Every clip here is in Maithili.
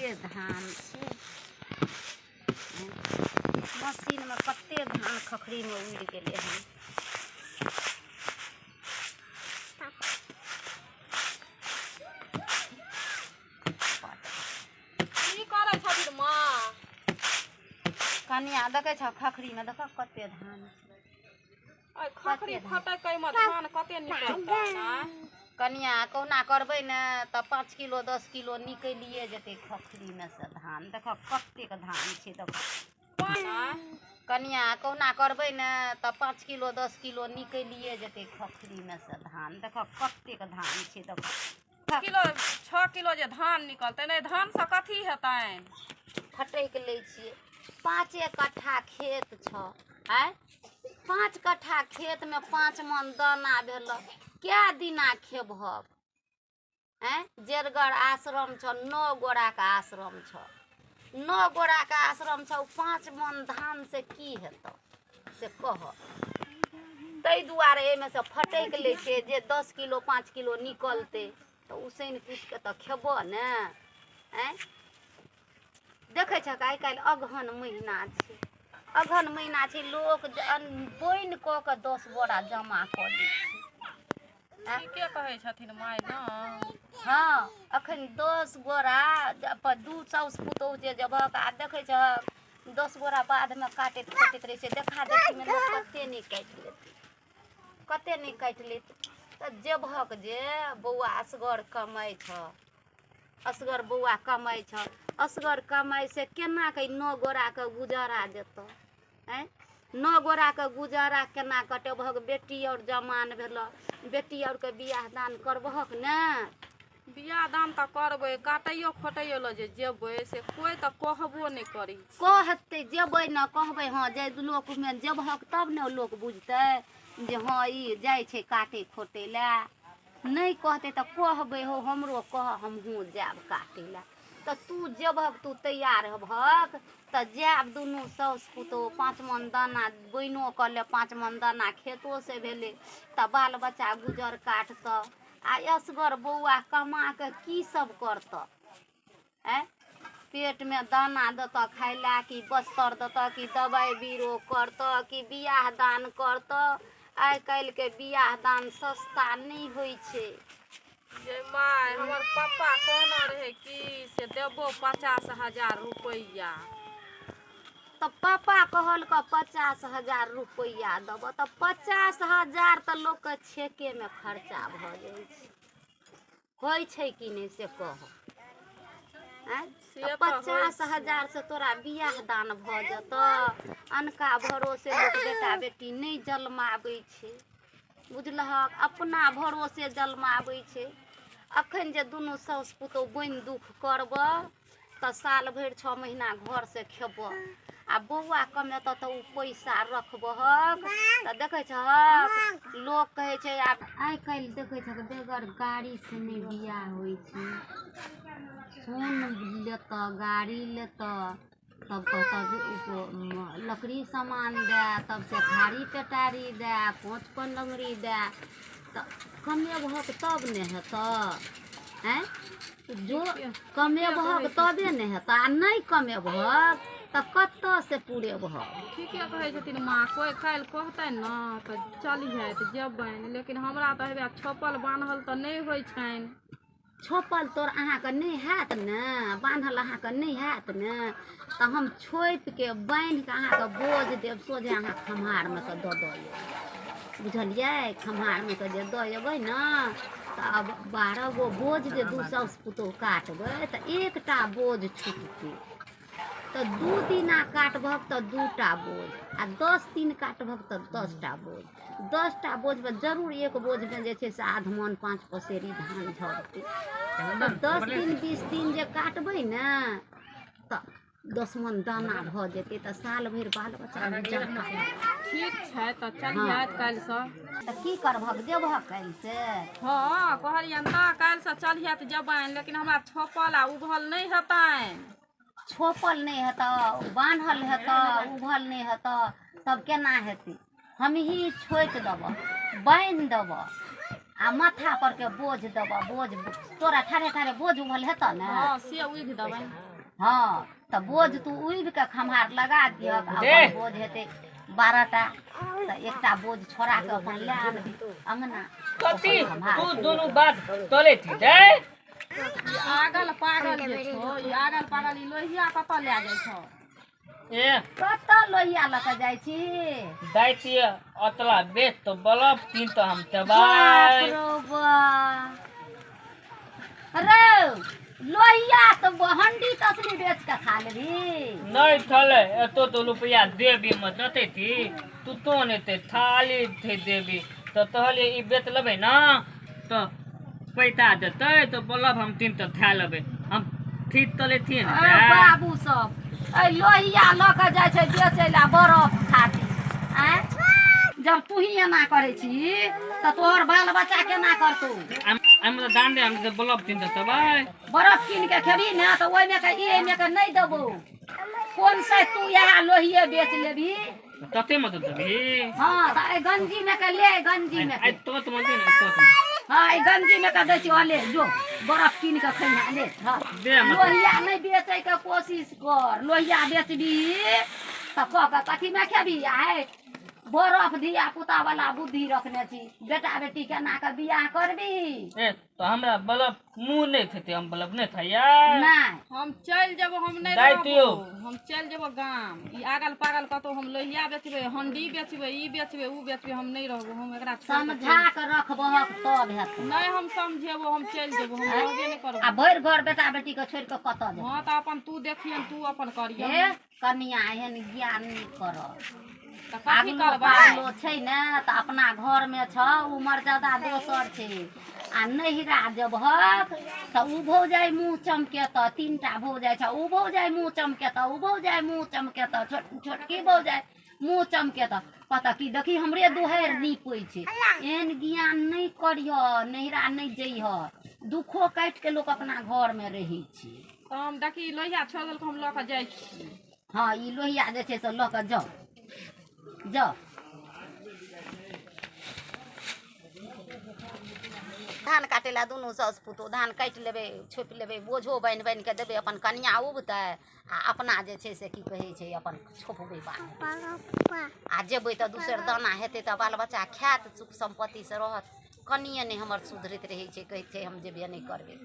कते धान छै मशीनमे, कते धान खखरीमे उड़ि गेलै हन। की करै छथिन माँ? कनिया, देखै छह खखरीमे देखऽ कते धान छै। अइ खखरी फटकै मे धान कते निकलतै ने? कनिया, कहुना करबै ने तऽ 5 किलो 10 किलो निकलिए जेतै खखरीमे से धान। देखऽ कतेक धान छै, देखऽ। कनिया, कहुना करबै ने तऽ 5 किलो 10 किलो निकलिए जेतै खखरीमे से धान। देखऽ कतेक धान छै, देखऽ। किलो 6 किलो जे धान निकलतै ने, धानसँ कथी हेतनि? फटकि लै छियै। 5 कट्ठा खेत छऽ आँय, 5 कट्ठा खेतमे 5 मन दाना भेलऽ, कए दिना खेबहक आँय? जेरगर आश्रम छऽ, 9 गोराके आश्रम छऽ, 9 गोराके आश्रम छऽ, ओ 5 मन धानसँ की हेतऽ से कहऽ। ताहि दुआरे एहिमे से फटकि लै छियै जे 10 किलो 5 किलो निकलतै तऽ उसैन कुटि कऽ तऽ खेबऽ ने आँय। देखै छहक आइ काल्हि अगहन महीना छै, अगहन महीना छै, लोक बोनि कऽ कऽ 10 बोरा जमा कऽ लै छै। ठीके कहै छथिन माय ने। हँ, अखन 10 गोरा 2 साउस पुतोहु जे जेबहक आ देखै छहक 10 गोरा बाधमे काटैत खोटैत रहै छै। देखा देखीमे लोक कते नहि काटि लेतै, कते नहि काटि लेतै। तऽ जेबहक जे बौआ असगर कमाइ छऽ, असगर बौआ कमाइ छऽ, असगर कमाइ से केना कऽ 9 गोराके गुजारा जेतऽ आँय? 9 गोराके गुजारा केना कटेबहक? बेटी आओर जमान भेलऽ, बेटी आओरके बियाह दान करबहक ने? बियाह दान तऽ करबै, काटैयो खोटैयो लए जे जेबै से कोइ तऽ कहबो नहि करै छै। कहतै, जेबै ने कहबै। हँ, जे लोकमे जेबहक तब ने लोक बुझतै जे हँ ई जाइ छै काटै खोटै लए। नहि कहतै तऽ कहबै, हौ हमरो कह, हमहूँ जायब काटै लए। तऽ तू जेबहक, तू तैयार हेबहक तऽ जायब दुनू साउस पुतोहु। 5 मन दाना बोइनो कऽ ले, 5 मन दाना खेतोसँ भेलै तऽ बाल बच्चा गुजर काटतऽ। आ असगर बौआ कमा कऽ की सब करतऽ आँय? पेटमे दाना देतऽ खाय लए कि बस्तर देतऽ कि दबाइ बीरो करतऽ कि बियाह दान करतऽ? आइ काल्हिके बियाह दान सस्ता नहि होइ छै। जे माय, हमर पप्पा कहने रहै कि से देबो 50,000 रुपैआ। तऽ पापा कहलकऽ 50,000 रुपैआ देबऽ, तऽ 50,000 तऽ लोकके छेकेमे खर्चा भऽ जाइ छै। होइ छै कि नहि से कह आँय? से तऽ होइ 50,000 से तोरा बियाह दान भऽ जेतऽ? अनका भरोसे लोक बेटा बेटी नहि जन्माबै छै, बुझलहक? अपना भरोसे जन्माबै छै। अखन जे दुनू साउस पुतोहु बोनि दुख करबऽ तऽ साल भरि 6 महीना घरसँ खेबऽ आ बौआ कमेतऽ तऽ ओ पैसा रखबहक। तऽ देखै छहक लोक कहै छै, आब आइ काल्हि देखै छहक बेगर गाड़ी से नहि बियाह होइ छै। सोन लेतऽ, गाड़ी लेतऽ, तब कहतऽ जे लकड़ी सामान दए, तब से थारी पेटारी दए, कोच पलङ्गड़ी दए। तऽ कमेबहक तब ने हेतऽ आँय? जो कमेबहक तबे ने हेतऽ, आ नहि कमेबहक तऽ कतऽ से पुरेबहक? ठीके कहै छथिन माँ। कोइ काल्हि कहतनि ने तऽ चलिहथि, जेबनि, लेकिन हमरा तऽ हेबे छोपल बान्हल तऽ नहि होइ छनि। छोपल तोर अहाँके नहि हैत ने, बान्हल अहाँके नहि हैत ने, तऽ हम छोपिके बान्हिके अहाँके बोझ देब। सोझे अहाँ खम्हारमे कऽ दऽ दऽ अयबै, बुझलियै? खम्हारमे कऽ जे दऽ अयबै ने तऽ आब 12 गो बोझ जे 2 साउस पुतोहु काटबै तऽ एकटा बोझ छुटतै। तऽ 2 दिना काटबहक तऽ 2टा बोझ, आ 10 दिन काटबहक तऽ 10टा बोझ। 10टा बोझमे जरूर एक बोझमे जे छै से आध मन 5 पसेरी धान झड़तै। तऽ 10 दिन 20 दिन जे काटबै ने तऽ 10 मन दाना भऽ जेतै, तऽ साल भरि बाल बच्चा गुजर करतै। ठीक छै, तऽ चलिहथि काल्हिसँ। तऽ की करबहक, जेबहक काल्हि से? हँ, कहलियनि तऽ काल्हिसँ चलिहथि, जेबनि, लेकिन हमरा छोपल आ उघल नहि हेतनि। छोपल नहि हेतऽ, बान्हल हेतऽ, उघल नहि हेतऽ, तब केना हेतै? हमही छोपि देबऽ, बान्हि देबऽ आ माथा पर के बोझ देबऽ। बोझ तोरा ठाढ़े ठाढ़े बोझ उघल हेतऽ ने? हँ, से उघि देबनि। हँ तऽ बोझ तू उबि के खम्हार लगा दिहक, अपन बोझ हेतै 12 टा तऽ एकटा बोझ छोड़ा के अपन लए आनबी अंगना। कथी तू दुनू बात तोले थी दे? ई आगल पागल जे छौ, ई आगल पागल ई लोहिया कतऽ लए जाइ छौ? ए कतऽ लोहिया लऽ कऽ जाइ छी? दाइती अतला बेच तो बलब तीन तो हम तेबाई। रे लोहिया तो हंडी तसली बेच के खा लेबी। नहीं थले एतो तो रुपया देबी मत जते थी तू तो नहीं ते थाली थे देबी तो तहले ई बेच लेबै ना तो पैसा देतै तो बलब हम तीन तो खा लेबै हम ठीक तो लेथिन ना। बाबू सब ए लोहिया लऽ के जाइ छै बेचै ला बरफ खातिर। आँय जब तू ही एना करै छी तऽ तोहर बाल बच्चा केना करतौ? हम तो दान दे हम तो बलब तीन तो तबै बरफ कीन के खेबी ना तऽ ओहिमे के एहिमे के नहीं देबौ। कोन से तू यहाँ लोहिये बेच लेबी तते मत देबी। हाँ तऽ गंजी में के ले, गंजी में के तो तो मत दे ना तो। हाँ गंजी में के दै छी ले जो बरफ कीन के खइहा ले। हाँ लोहिया नहीं बेचै के कोशिश कर, लोहिया बेचबी तऽ कह के कथी में खेबी? आय बरफ धिया पुता वाला बुद्धि रखने छी, बेटा बेटी केना के बियाह करबी? ए तो हमरा बलब मुंह नहीं थेते, हम बलब नहीं थैया। नहीं हम चल जेबो, हम नहीं रहबो, हम चल जेबो गाम। ई आगल पागल कतौ हम लोहिया बेचबे, हंडी बेचबे, ई बेचबे ऊ बेचबे, हम नहीं रहबो। हम एकरा समझा के रखबहक तब हेतौ। नहीं हम समझेबो, हम चल जेबो, हम रहबे नहीं करबो। आ भरि घर बेटा बेटी के छोड़ के कतौ जेबो? हां त अपन तू देखियन, तू अपन करियन। ए कनिया एहन ज्ञान नहीं करब आगलो छै ने तऽ अपना घर में छ, उ मर्यादा दोसर छै। आ नहिरा जेबहक तऽ उ भौजाइ मुँह चमकेतऽ, 3 टा भौजाइ छ, उ भौजाइ मुँह चमकेतऽ, उ भौजाइ मुँह चमकेतऽ, छोटकी भौजाइ मुँह चमकेतऽ, पता की देखी हमरे दुहारि नीपै छै। एहन ज्ञान नहीं करिह, नहिरा नहीं जइह, दुखो काटि के लोक अपना घर में रहै छै। तऽ हम देखी लोहिया छोड़ देलक, हम लऽ कऽ जाइ छी। हाँ ई लोहिया जे छै से लऽ कऽ जाउ जाओ। धान काटे ला दुनू साउस पुतोह धान काटि लेबै, छोपि लेबै, बोझो बान्हि बान्हि के देबै, अपन कनिया उबतै आ अपना जे छै से की कहै छै अपन छोपबै बान्हबै। आ जेबै तऽ दोसर दाना हेतै तऽ बाल बच्चा खायत, सुख सम्पत्तिसँ रहत। कनिये नहि हमर सुधरैत रहै छै, कहै छै हम जेबे नहि करबै।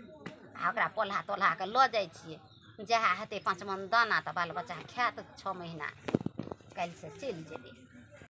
आ ओकरा पोल्हा तोल्हा कऽ लऽ जाइ छियै, जएह हेतै 5 मन दाना तऽ बाल बच्चा खायत 6 महीना। काल्हिसँ चलि जेबै।